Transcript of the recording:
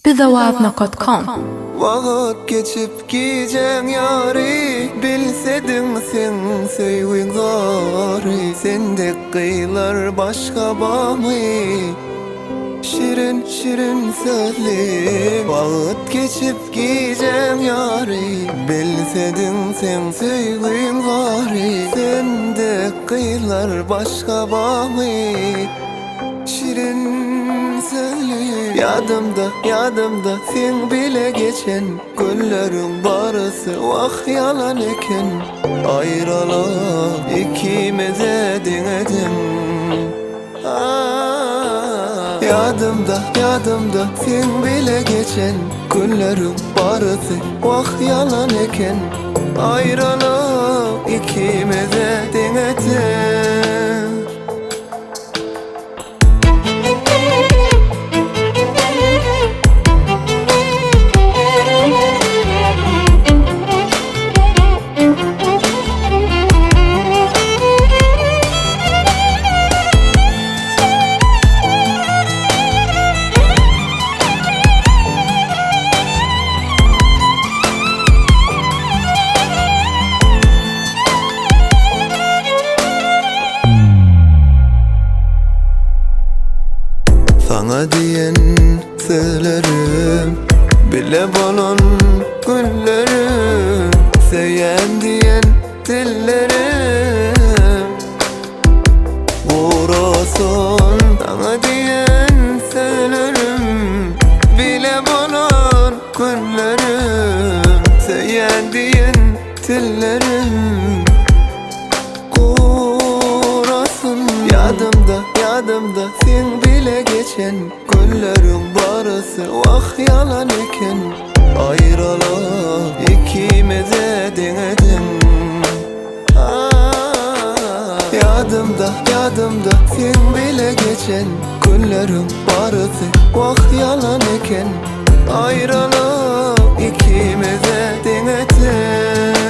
Bizowaz.com. Wagt geçip gijäň ýary Bilsediň seň söýgüň zary Sen dek gyýlar başga bamy Şirin şirin sözli Wagt geçip gijäň ýary Bilsediň seň söýgüň zary Sen dek gyýlar başga bamy Şirin sözli Ýadymda, ýadymda seň bile geçen Günleriň barysy wah ýalan eken Aýralyk ikimize deňedim Ýadymda, ýadymda seň bile geçen Günleriň barysy wah ýalan eken Aýralyk ikimize deňedim. Saňa diýen sözlerim Bile bolan günlerim Söýen diýen dillerim Gurasyn Saňa diýen sözlerim Bile bolan günlerim Söýen diýen Tillerim gurasyn Ýadymda, ýadymda seň bile geçen Günleriň barysy wah ýalan eken Aýralyk ikimize deňedim Ýadymda, ýadymda seň bile geçen Günleriň barysy wah ýalan eken Aýralyk ikimize deň eten.